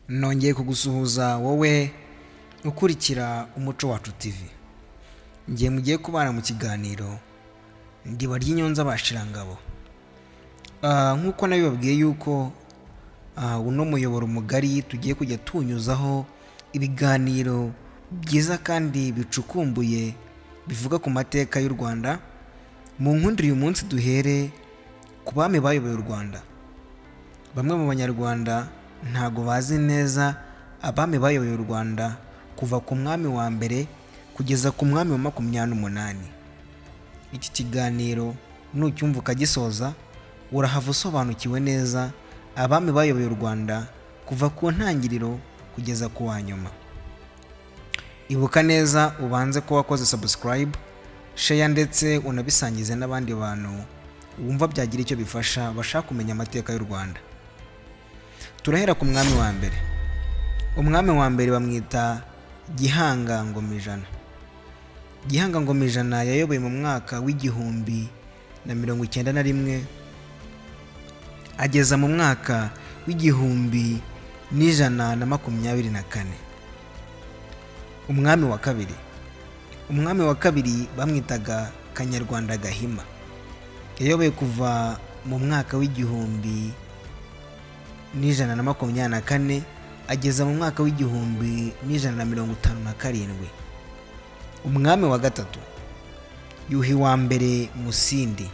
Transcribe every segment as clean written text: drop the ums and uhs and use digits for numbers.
Nongeye kugusuhuza wowe ukurikira Umuco Wacu TV. Ngiye mugiye kubana mu kiganiro Ndiba ry'Inyonza Bashirangabo. Nk'uko nabibabwiye yuko uno muyoboro mugari tugiye kujya tuwunyuzaho ibiganiro byiza kandi bicukumbuye bivuga ku mateka y'u Rwanda. Mu nkundire uyu munsi duhere ku bami bayoboye u Rwanda. Bamwe mu Banyarwanda ntago bazi neza abami bayoboye u Rwanda kuva ku mwami wa mbere kugeza ku mwami wa 28. Iki kiganiro nucyumva ukagisoza, urahava usobanukiwe neza abami bayoboye u Rwanda kuva ku ntangiriro kugeza ku wa nyuma. Ibuka neza ubanze ko wakoze subscribe, share ndetse unabisangize n'abandi bantu wumva byagira icyo bifasha bashaka kumenya amateka y'u Rwanda. Turahera ku mwami wa mbere. Umwami wa mbere bamwita Gihanga Ngomijana. Gihanga Ngomijana yayoboye mu mwaka w'1091 ageza mu mwaka w'1124. Umwami wa kabiri. Umwami wa kabiri bamwitaga Kanyarwanda Gahima. Yayoboye kuva mu mwaka w'1124 ageza mu mwaka w'1157. Umwami wa gatatu Yuhi wa mbere Musindi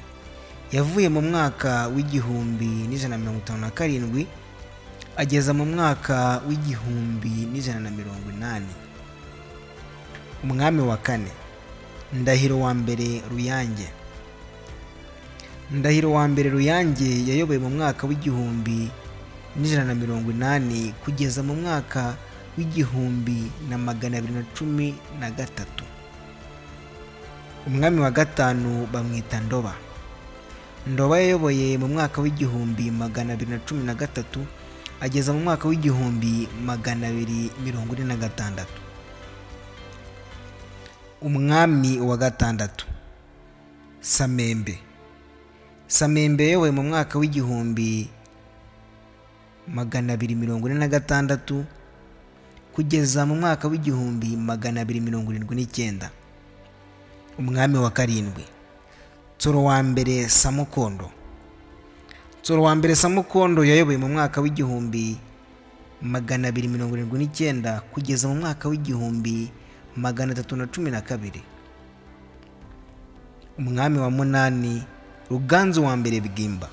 yavuye mu mwaka w'1157 ageza mu mwaka w'1180. Umwami wa kane Ndahiro wa mbere Ruyange. Ndahiro wa mbere Ruyange yayoboye mu mwaka w'1180 kugeza mu mwaka w'1213. Umwami wa gatanu bamwita Ndoba. Ndoba yayoboye mu mwaka w'1213 ageza mu mwaka w'1246. Umwami wa gatandatu Samembe. Samembe yayoboye mu mwaka w'1246 kugeza mu mwaka w'1279. Umwami wa karindwi Nsoro wa mbere Samukondo. Nsoro wa mbere Samukondo yayoboye mu mwaka w'1279 kugeza mu mwaka w'1312. Umwami wa munani Ruganzu wa mbere Bwimba.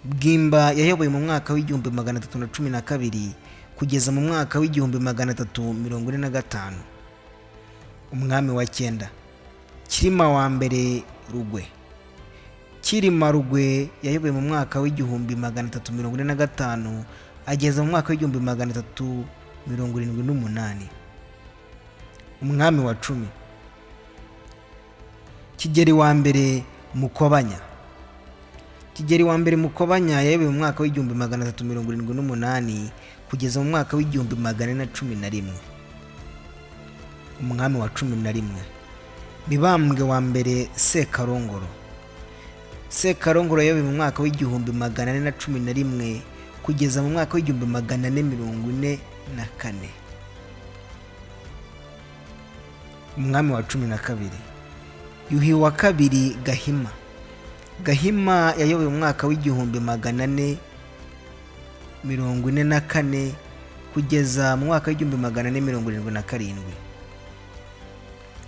Bwimba yayoboye mu mwaka w'1312 kugeza mu mwaka w'1345. Umwami wa cyenda Cyilima wa mbere Rugwe. Cyilima Rugwe yayoboye mu mwaka w'1345 ageza mu mwaka w'1378. Umwami wa 10 Kigeli wa mbere Mukobanya. Kigeli wa mbere Mukobanya yayoboye mu mwaka w'1378 kugeza mu mwaka w'1411. Umwami wa 11 Mibambwe wa mbere Sekarongoro. Sekarongoro yayoboye mu mwaka w'1411 kugeza mu mwaka w'1444. Umwami wa 12 Yuhi wa kabiri Gahima. Gahima yayoboye mu mwaka w'1444 kugeza mu mwaka w'1477.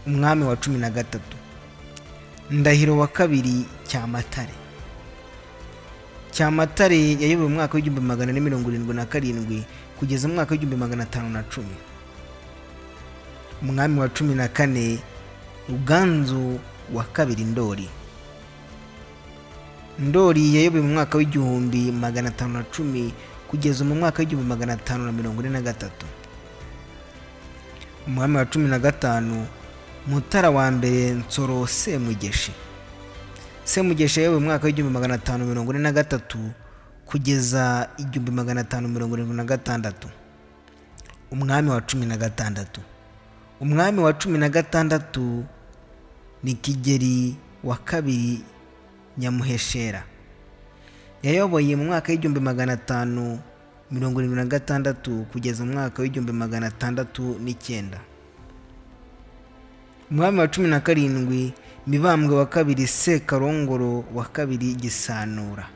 Umwami wa 13 Ndahiro wa kabiri Cyamatare. Cyamatare yayoboye mu mwaka w'1477 kugeza mu mwaka w'1510. Umwami wa 14 Ruganzu wa kabiri Ndoli. Ndoli yayoboye mu mwaka w'1510 kugeza mu mwaka w'1543. Umwami wa 15 Mutara wa mbere Nsoro Semugeshi. Semugeshi yayoboye mu mwaka w'1543 kugeza 1576. Umwami wa 16. Umwami wa 16 ni Kigeli wa kabiri Nyamuheshera. Yayoboye mu mwaka w'15 76 kugeza mu mwaka w'1609. Umwami wa 17, Mibambwe wa kabiri Sekarongoro wa kabiri Gisanura,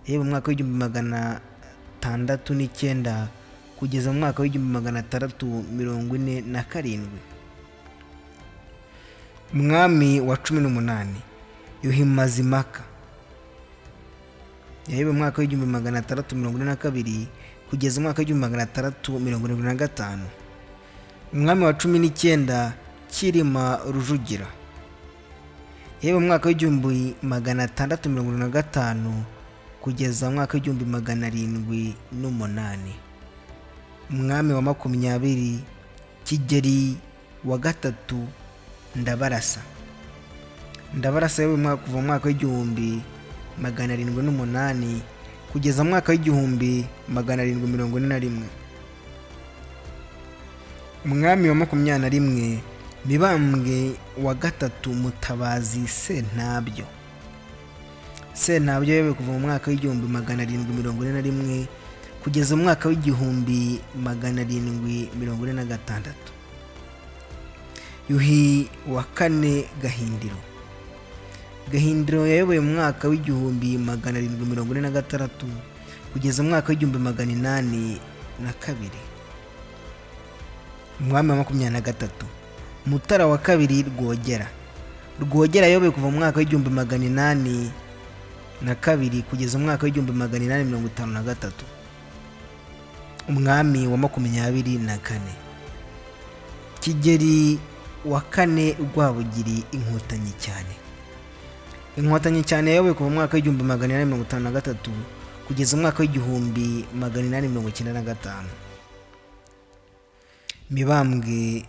yewe mu mwaka w'1609 kugeza mu mwaka w'1647. Umwami wa 18, Yuhi Mazimpaka, yayoboye mu mwaka w'1642 kugeza mu mwaka w'1675. Umwami wa 19, Cyilima Rujugira, yayoboye mu mwaka w'1675 kugeza mu mwaka w'1708. Umwami wa 20, Kigeli wa gatatu Ndabarasa. Ndabarasa yayoboye umwaka kuva mu mwaka w'1708 kugeza mu mwaka w'1741. Umwami wa 21, Mibambwe wa gatatu Mutabazi Sentabyo. Sentabyo yayoboye kuva mu mwaka w'1741 kugeza mu mwaka w'1746. Yuhi wa kane Gahindiro. Gahindiro yayoboye mu mwaka w'1746 kugeza mu mwaka w'1802. Umwami wa 23, Mutara wa kabiri Rwogera. Rwogera yayoboye kuva mu mwaka w'1802 kugeza mu mwaka w'1853. Umwami wa 24, Kigeli wa kane Rwabugiri Inkotanyi cyane. Inkotanyi cyane yayoboye kuva mu mwaka w'1853 kugeza mu mwaka w'1895. Mibambwe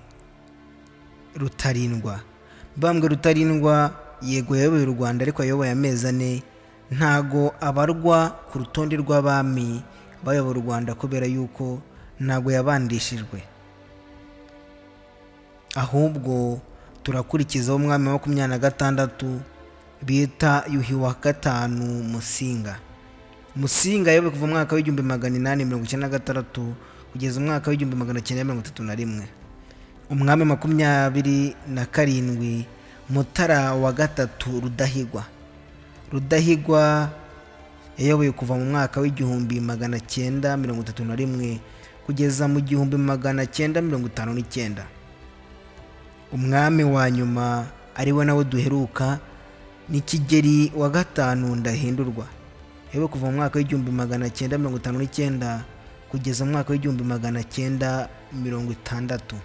Rutarindwa. Mibambwe Rutarindwa yego yayoboye u Rwanda, ariko yayoboye amezi 4, ntago abarwa ku rutonde rw'abami bayoboye u Rwanda kubera yuko ntago yabandishijwe, ahubwo turakurikizaho umwami wa 26 bita Yuhi wa gatanu Musinga. Musinga yayoboye kuva mu mwaka w'1896 kugeza mu mwaka w'1931. Umwami 27, Mutara wa gatatu Rudahigwa. Rudahigwa yayoboye kuva mu mwaka w'1931 kugeza mu 1959. Umwami wa nyuma ariwe nawe duheruka ni Kigeli wa gatanu Ndahindurwa, yayoboye kuva mu mwaka w'1959 kugeza mu mwaka w'1960.